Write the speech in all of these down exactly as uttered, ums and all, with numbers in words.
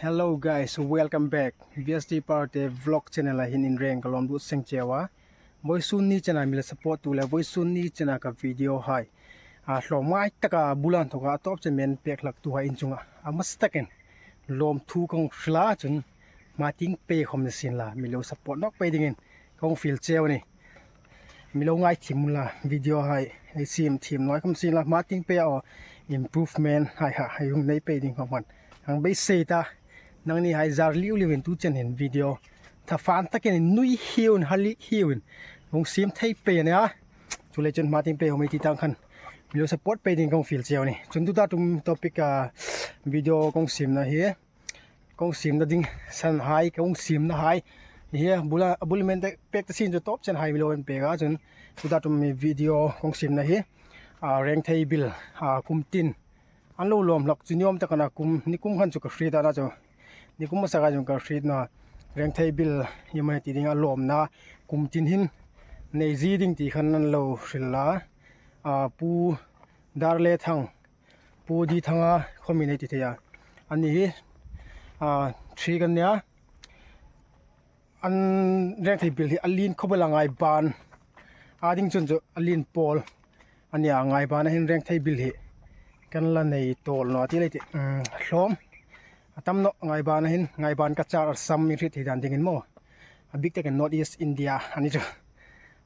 Hello guys, welcome back. V S D Parte Vlog channel-a hin in reng ka lawm dut seng cheu a. Vawisun ni chena mi lo support-tu le vawisun ni chena ka video hai, a hlawmngai taka bula inthoka a tawp chen mi pek hlaktuhai in chunga a hmasa takin lawmthu ka hung hril a, chun hma tieng pei khawm ni sien la, mi lo support nawk pei dingin ka hung fiel cheu a nih. Mi lo ngai thiem unla, video hai ei siem thiem naw khawm sien la, hma tieng pei a aw, improvement hai ha, hei hung nei pei ding khawm khan hang beisei ta. Nangnihai zar liu liuin tu chen hin video thafa takin nui hiun, hali hiun hung siem thei pei a nih a. Chuleiin chun hma tieng pei khawm ei ti tang khan mi lo support pei ding ka hung fiel cheu a nih. Chun tuta tum topic-a video ka hung siemna hi, ka hung siemna ding sanhai, ka hung siemnahai hi a bula, a bula mi pek ta sien chu tawp chen hai mi lo en pek a, chun tuta tum mi video ka hung siemna hi, a, Rengthei bil, a, kum tin an lo lawm hlak chu ni awm tak a na, kum, nikum khan chu ka hriet a na chu, nikum hmasa khan chu ka hriet naw a, Rengthei bil hi mani ti ding a lawmna kum tin hin nei zie ding ti khan an lo hril a, a, Pu Darlethang, Pu Dithanga khawmin ei ti thei a. Anni hi, a, ṭhi kan nia. An Rengthei bil hi a lien khawp el a, Ngaiban a ding chun chu a lien pawl a nia. Ngaibana hin Rengthei bil hi kan la nei tawl naw a ti lei ti, um, hlawm a tam naw. Ngaibana hin, Ngaiban Cachar Assam i hriet thei dan dingin maw, a bik takin North East India a ni chu.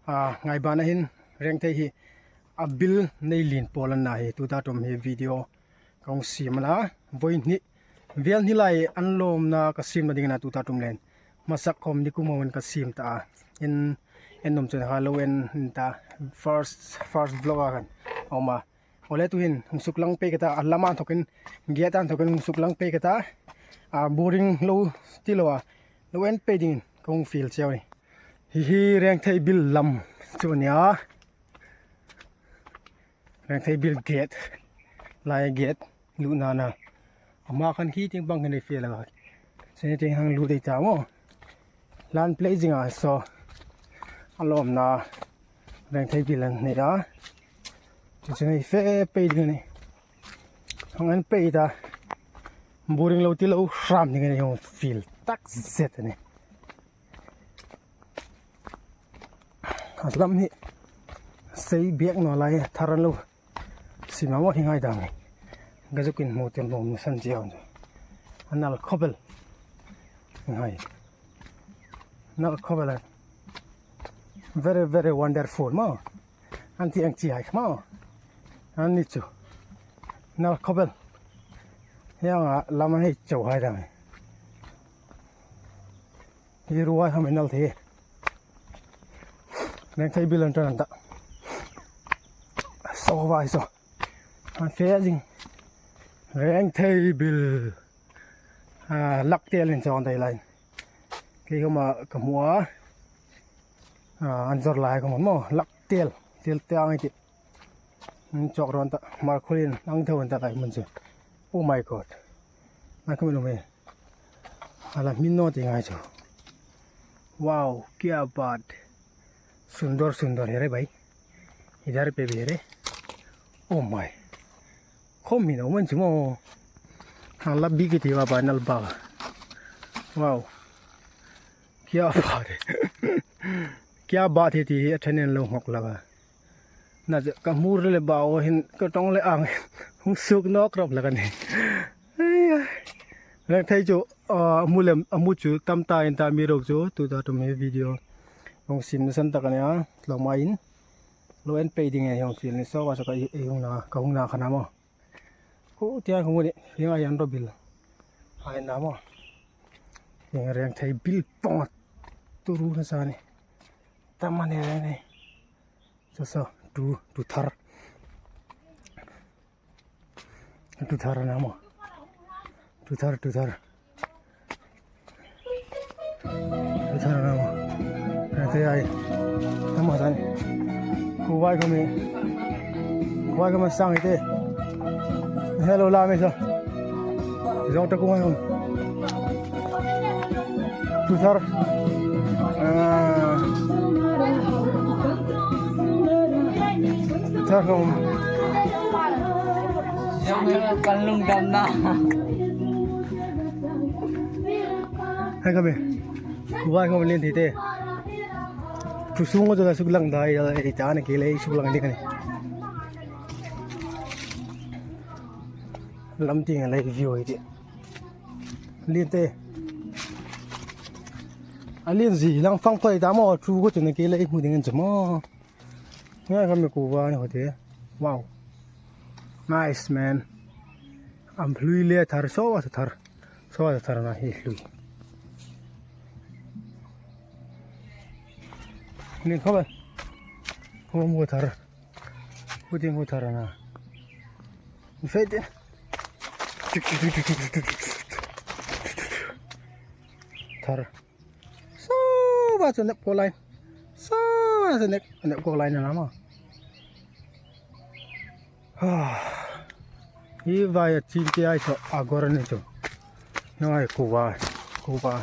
A, Ngaibana hin Rengthei hi a bil nei lien pawl an na hi tuta tum hi video ka hung siem a na. Vawi hni vel hni lai an lawmna ka siemna dingin a tuta tum leh hmasa khawm nikum khawmin ka siem ta a. En, en nuom chun ha lo en ta, first, first vlog-a khan a um a. Awle, tuhin hung suklang pei ka ta, a lama inthokin, gate-a inthokin hung suklang pei ka ta. A, boring lo ti lo a, lo en pei dingin ka hung fiel cheu a nih. Hi hi Rengthei bil lam chu a nia. Rengthei bil gate, lai gate lutna a na. A hma khan khi tieng pang khan ei fiel a, chun tieng hang lut ei ta maw. Hlan plei zinga saw a lawmna Rengthei bil an nei a. Chu chu ei fe pei ding a nih. Hang en pei ta. Boring lo ti lo hram ding a nih, hung fiel tak zet a nih. A lam hi sei biek naw lai, thar an lo siem a maw, hi ngai dang. Ka zuk inhmu tir nuom san chiang chu. A nal khawp el. Ngai. Nal khawp el a. Very, very wonderful maw. An ti ang chi hai maw. An ni chu. Nal khawp el. Hieng ang a lam hei chau hai dang. Hi ruai ham inal thei. Rengthei bil an tan ta. So vai so. An fe zing. Rengthei bil. A, lak tel in chawng dai lai. Kei khawma ka hmu a. A, an zawr lai ka hmu maw. Lak tel. Tel te ang i ti. An chawk rawn ta. Mar khulin ang theuh an ta lai hmun chu. Oh my God. Nai khawmin um e. A la hmin naw ti ngai chu. Wow, kya baat. Sundor, sundor, hi re bhai. Idhar pe bhi hai re. Oh my. Khawm hmin a um an chu maw. A la bik i ti va ba nal ba. Wow. Kya baat hai. Kya baat hai ti hi a ṭhen en lo nghawk lo va. Na chu ka hmur le ba aw hin ka ṭawng le ang hung suk nawk rawp hlak a nih. Ai, ai. Rengthei chu, a, a hmu lem, a hmu chu tam ta in ta mi ro chu, tuta tum hi video hung siemna san tak a nia, tlawm aiin lo en pei ding ei hung fiel ni saw, ka sa ka i, i hung na, ka hung na khan a maw. Khu tia ka hmu ni, hi ngai an ro bil. Hai na maw. Hi Rengthei bil pawng a tu ru na sa ni. Tam a ni Rengthei. Saw, saw, tu, tu thar. Tu thar a na maw. Tu thar, tu thar. Tu thar a na maw. Rengthei ai. Tam a sa ni. Khu vai khawm e. Khu vai khawm sang i ti. Hello, la me sa. Zawng ta khu vai khawm. Tu thar. A. Tu thar khawm. Kan lungdam na. Taka me. Kuva khom lien thei te. Thu sung chu la suk lang dai, ei ta na ke le suk lang ding a nih. Lam tieng a lei view ei tih. Lien te. A lien zie lang fang toi ta maw, thu ko chu na ke le hmu ding an chu maw. Ngai khom mi kuva ni ho te. Wow. Nice, man. Am hlui le thar, saw a thar. Saw a thar na hi hlui. Ni khom. Khom ko thar. Ko tieng ko thar na. Fe te. Thar. Saw a chu nep ko lai. Saw a chu nep, nep ko lai na ma. Hi vai a chin te ai saw a gor ni chu. Ngai kuva, kuva.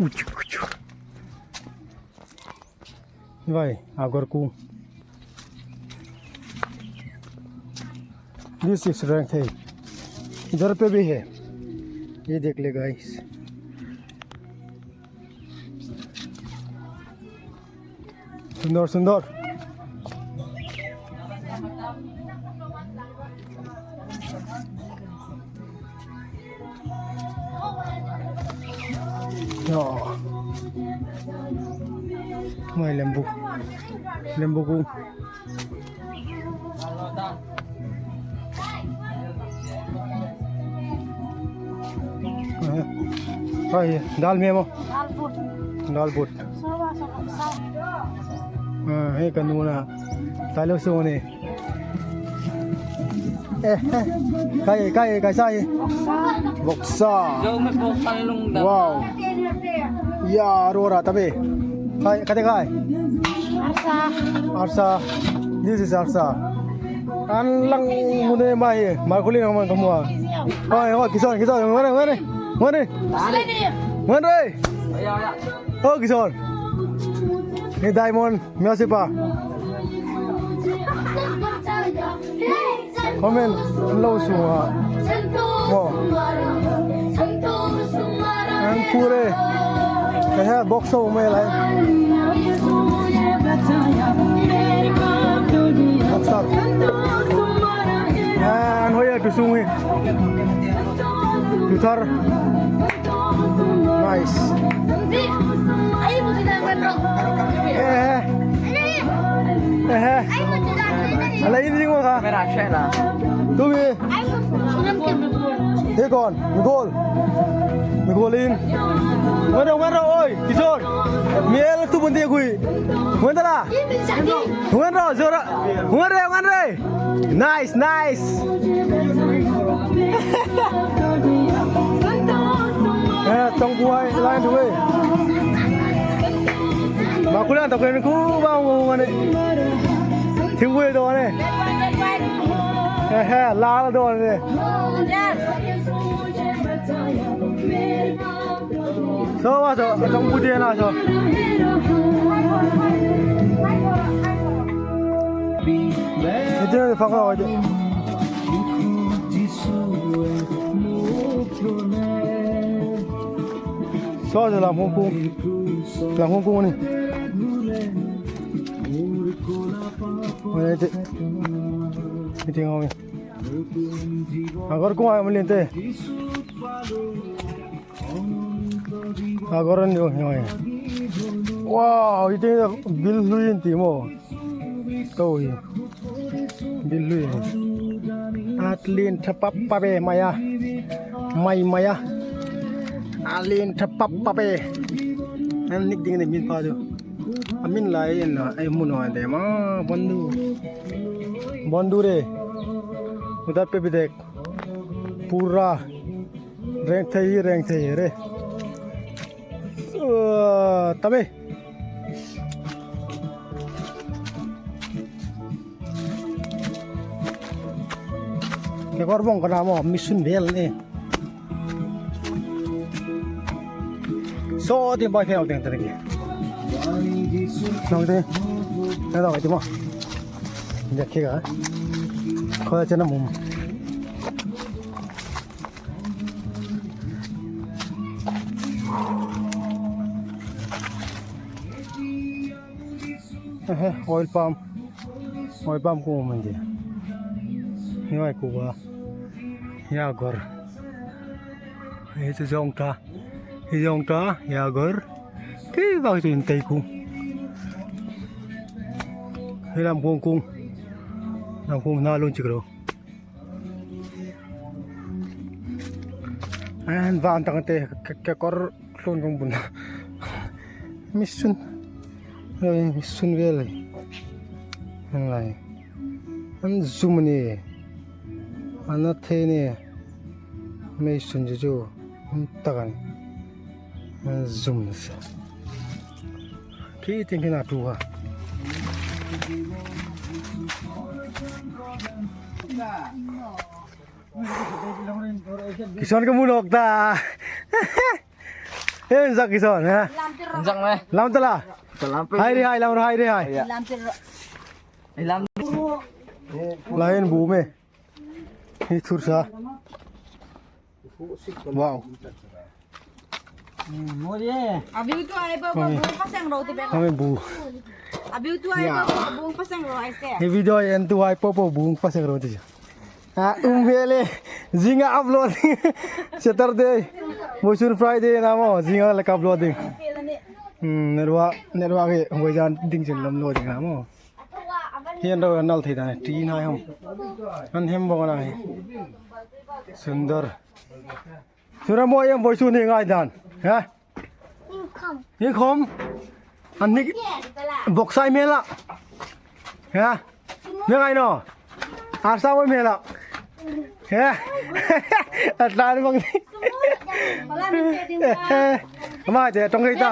Uchu, uchu. Vai, a gor ku. This is Rengthei. इधर पे भी है। ये देख ले, guys। सुंदर, सुंदर। Yo. Mai lembu. Lembu ku. Hai, dal me mo. Dal but. Dal but. Sawa, sawa, sawa. Ah, hei ka nuna. Talo so ne. Eh, eh. Kai, kai, kai sai. Voksa. Voksa. Wow. Ya, rora tabe. Kai, kate kai. Arsa. Arsa. This is Arsa. An lang mune mai. Markulin ang man kamua. Oi, oi, Kison, Kison, ngare, ngare. Ngare. Ngare. Oh, Kison. Ni Diamond. Merci pa. Comment lo sunga. Mo. An pure. Ka ha box o mai lai. Box up. An hoya tu sungi. Tu thar. Nice. Eh. Eh. Ala in ring wa ka. Tu mi. He kon. Mi gol. Mi gol in. Ngaro, ngaro, oi. Kisor. Mi el tu bundi kui. Ngwan dala. Ngwan ro, zora. Ngwan re, ngwan re. Nice, nice. Eh, tong kuai, lain tu wei. Ma kulan tong kuai ku ba ngwan ne. Thiu wei do ne. Eh, eh, la do ne. Sawa, sawa, a chang bu te na sawa. Ite fang lo ite. Sawa, sawa, lam hung kung. Lam hung kung ni. Ite. Ite ngau ni. Agor kung ai malin te. Agora ni o hi. Wow, ite bil hlui ti mo. To hi. Bil hlui. Atlin thapap pa be maya. Mai maya. Alin thapap pa be. An nik ding ni min pa du. Amin lai en ai mun o de ma bondu. Bondu re. Udat pe bidek. Pura. Rengthei, Rengthei re. Uh, tame. Ke kor bong kana mo mission bel ne. So, tin bai pheo teng teng. Nong te. Na dong ti mo. Ja ke ga. Ko cha na mum. Ehe, oil palm. Oil palm kuo mandi. Hi vai kuo. Yagur. Hi chu Zongta. Hi Zongta, Yagur. Khi vak chu in tei kuo. Hi lam kuo kuo. Lam kuo na lun chik lo. An van tang te ke, kekawr tlun kawng bun. Mission. Mission vel. An lai. An zum ni. An a the ni. Mission chu chu. An tak a ni. An zum ni se. Khi ting khi na tu ha. Kison ka mu nawk ta. Ei, zak kison, ha? Zak mai. Lam ta la. Hai ri hai, lam ri hai ri hai. Lam. Lain bu me. Hi thur sa. Wow. A view tu ai po po, bung pasang ro ti pe. Kami bu. A view tu ai po po, bung pasang ro ai se. Hi video en tu ai po po, bung pasang ro ti. A, um, hele. Zinga upload. Saturday. Boisun Friday na mo, zinga le upload ding. Hmm, nerwa, nerwa ke, boijan ding chin lam lo ding na mo. Hian ro nal thei dan, ti nai hom. An hem bo nai. Sundar. Sura mo em boisun ni ngai dan. Ha? Inkhom. Inkhom. An ni boksai mela. Ha? Ni ngai no. Arsa wo mela. Ha? Atlan bang. Ama te tong kai ta.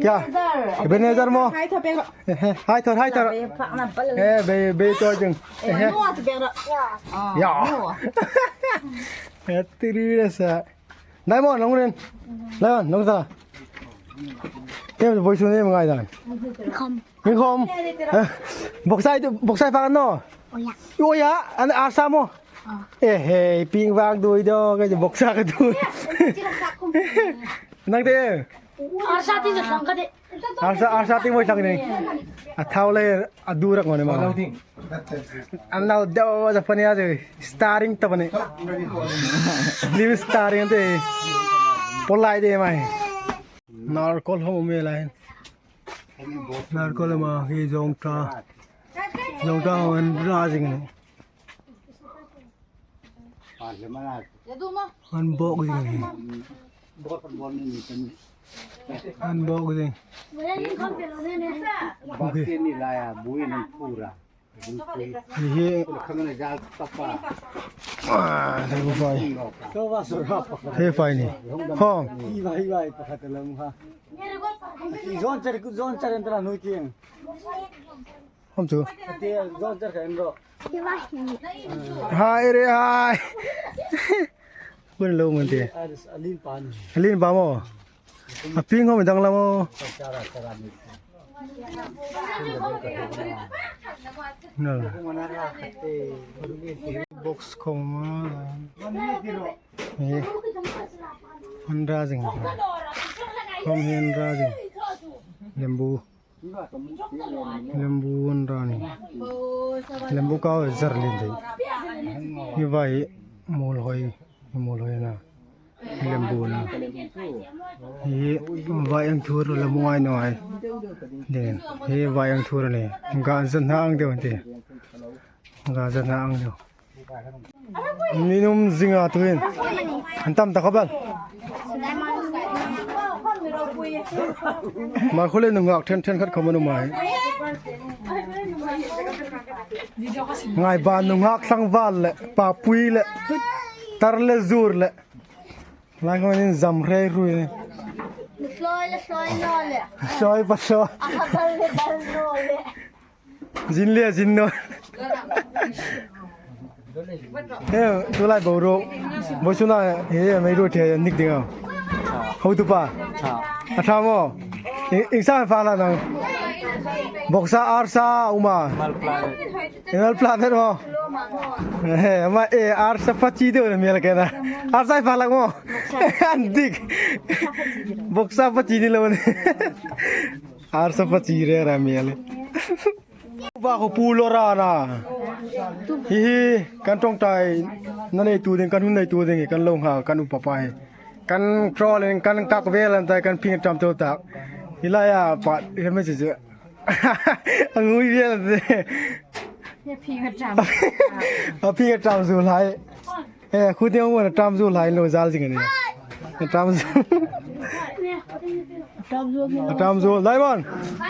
Kya? Ebenezer mo. Hai thor, hai thor. Eh, be, be to jing. Ya. Eh, tiri rasa. Nai mo, long ren. Nai mo, long ta. Em, boisun ni ngai dan. Khom. Ni khom. Eh, boksai, boksai fa no. Oya. Oya, an arsa mo. Eh, hey, ping vang dui do, ka boksai ka dui. Nang te. Arsa ti jong ka de. Arsa, arsa ting mo sang ni. A thau le, a du rak ngone ma. An nal do da pani a de, starring ta pani. Live starring te. Polai de mai. Narkol ho me lai. Narkol ma hi Zongta. Zongta ho an ra jing ni. An bok jing. An bok jing. Okay. Hi hi. Ah, thei fai. Thei fai ni. Khom. Zon char, zon char entra noi tiang. Hom chu. Hai re hai. Bun lo mun te. Alin pa mo. A ping hom dang la mo. No. Box khom ma. Eh. An ra jing. Khom hi an ra jing. Lembu. Lembu an ra ni. Lembu ka zar lin thei. Hi vai mol hoi, mol hoi na. Lembu na. Hi vai ang thur lembu ngai no ai. Den. Hi vai ang thur ni. Ga zan na ang deu te. Ga zan na ang deu. Min um zing a tuhin. An tam ta kha bal. Mai khole nunghak then then khat khawm an um ai. Ngai ba nunghak tlangval le, papui le, tar le zur le. Lai khawm an zam hrei hrui. Hloi le hloi naw le. Hloi pa hloi. A kha bal le bal naw le. Zin le zin naw. Eh, tulai boruok. Boisuna, eh, mei ruo thei nik ding a. Hotupa. A ṭha maw. Eng, eng sa fa la nang. Boksa arsa uma. Mal planet. Mal planet mo. Eh, ma, eh, arsa pachi tu ni mial kena. Arsa i palak mo. Antik. Boksa pachi ni lo ni. Arsa pachi re ra mial. Ba ko pulo ra na. Hi hi, kan ṭawngṭai. Na nei tu ding, kan hun nei tu ding, kan lo ha, kan upa pa hi. Kan troll in, kan kak vel an tai, kan phing ṭam to tak. Hi lai a pa, hi me chi chi. A ngui vel an tai. A phing a ṭam. A phing a ṭam zu lai. Eh, khu te ngui a ṭam zu lai lo zal zing a ni. A ṭam zu. A ṭam zu. Diamond.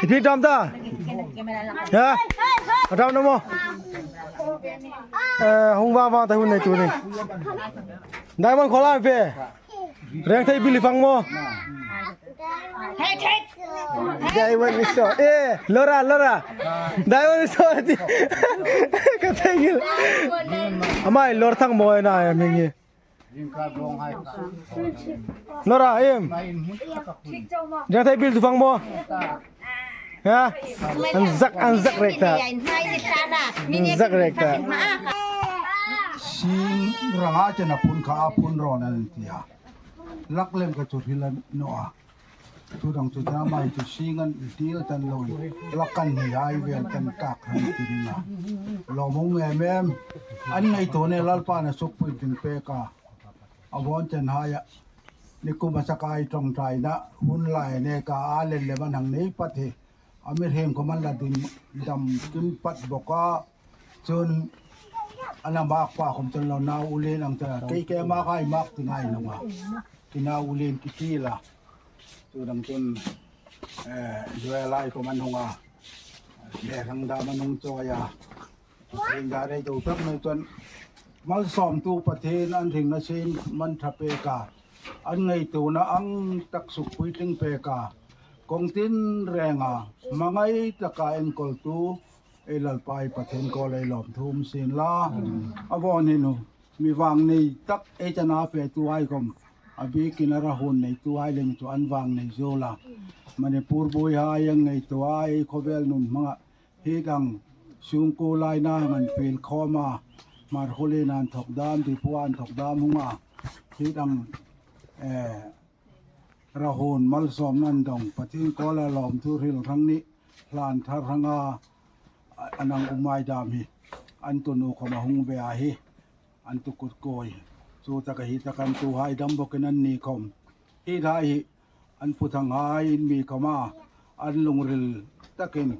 I phing ṭam ta. Ya. A ṭam na mo. Eh, hung va va ta hun nei tu ni. Diamond khola pe. Reng thei bil i fang mo. Diamond i so. Eh, Lora, Lora. Diamond i so. Ka thei ngil. Amai lor thang mo na ya mingi. Lora, em. Reng thei bil tu fang mo. Ha? An zak, an zak rek ta. An zak rek ta. Sing ranga chena phun kha a phun ro nan tia. Lak lem ka chu hril a naw a. Chu dang chu ta mai chu sing an til tan lo. Lak kan hi ai vel tan tak han ti na. Lo mong em em. An ngei to ne Lalpa na suk pui tin pe ka. A von chen hai a. Ni kum a sakai ṭawngṭaina hun lai ne ka a len le man hang nei pat hi. A mi rem ko man la ding dam kim pat bok a. Chun ana mak pa khom chun lo nau u len ang ta. Kei ke mak ai mak ti ngai naw ma. Ki nau u len ki ti la. Chu dang chun, eh, Joel ai ko man hung a. Le rang da man hung choi a. Ring da rei do tak mai chun. Malsawmtu Pathien an ring na sin man tha pe ka. An ngei tu na ang tak suk pui tling pe ka. Kong tin renga. Mangai taka enkol tu. Ei Lalpa i Pathien ko lei lawm thum sin la. A von hi nu. Mi vang nei tak ei chana pe tu ai kom. A bikin a ra hun nei tu ai lem chu an vang nei zo la. Manipur bui hai ang nei tu ai khovel nun hmanga. Hi dang sungku lai na man pil khoma. Mar huli nan thok dam, di puan thok dam hunga. Hi dang, eh, Rahun Malsawm nan dong Pathien ko la lawm thu hril rang ni hlan thar ranga a nang umai dam hi an tunu khoma hung ve a hi an tu kut koi chu taka hi taka an tu hai dam bokin an ni khom hi dai hi an pu thang hai in mi khoma an lungril takin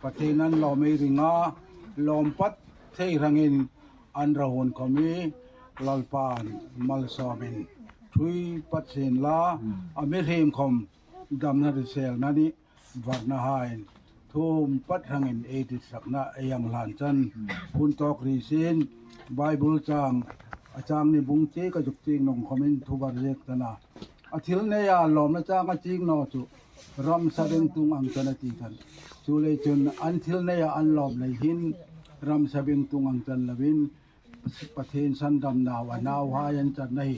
Pathien an lawm ei ringa lawm pat thei rangin an Rahun khomi Lalpan Malsawmin thui pat sin la a mi hrim khom damna riselna ni varna hain thum pat rangin ei dit sakna ei ang hlan chan hun tawk ri sin Bible chang a chang ni bung chi ka juk ching nong khomin thu var zek tana a thil nei a lawmna chang a ching naw chu ramsa beng tung ang chan a ti kan chu lei chun an thil nei a an lawm lei hin ramsa beng tung ang chan lovin Pathien sandam nau a nau hai an chan nei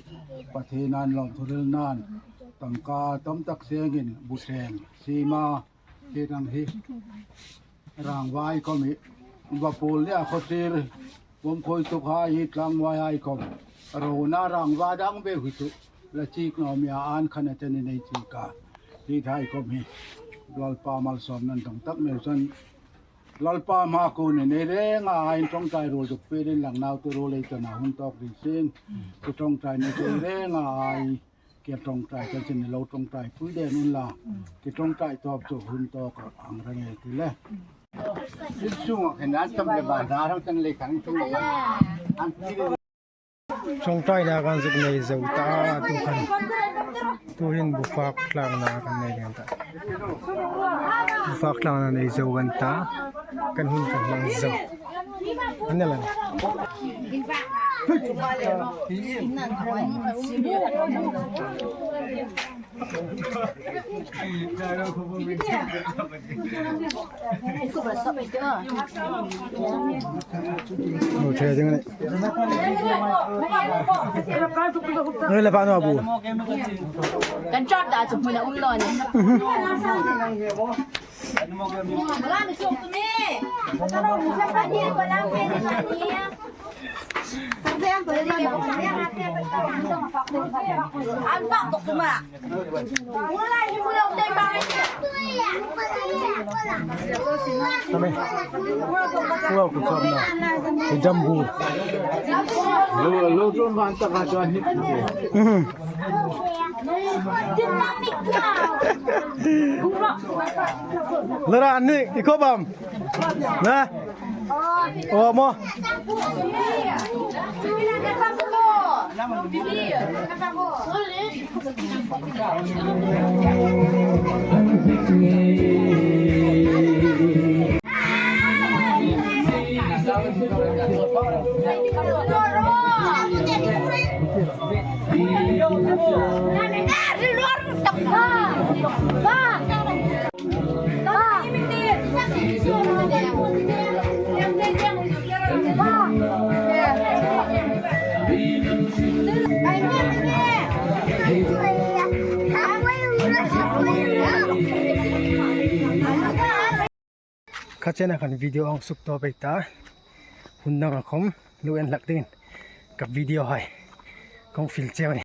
Pathien an lawm thu hril nan tangka tam tak sengin bu seng sima hi dang hi rangvai khomi va pul nia khotir bom khoi tuk hai hi tlangvai hai khom rona rangva dang be hui tu la chik no mi a an khana chani nei chika hi thai khomi Lalpa Malsawm nan tong tak meu san Lalpa ma ko ne ne renga ai ṭawngṭai ro juk pe din lang nau tu ro lei tana hun tawk ri sin ku ṭawngṭai ne tu renga ai ke ṭawngṭai kan chin lo ṭawngṭai pui den un la ke ṭawngṭai tawp chu hun tawk ang rang e ti le. Sung a khen an tam le ba da rang tan le kan sung a kan an ti le. Ṭawngṭaina kan zuk nei zo ta tu khan. Tu hin bu fak tlangna kan nei kan ta. Bu fak tlangna nei zo kan ta. Kan hun kan hmang zo. An ne lang. Lo thei ding ni. Lo le pa no bu. Kan chap da chu hmuna um lo ni. Tame. Kulo ku chom na. Hi jambu. Lo, lo chom van ta ka chom ni. Mhm. Lara ni ikobam. Na. O mo. Kha chena khan video hang suk to pei ta. Hun dang a khom lo en hlak dingin ka video hai kong fil cheu ni.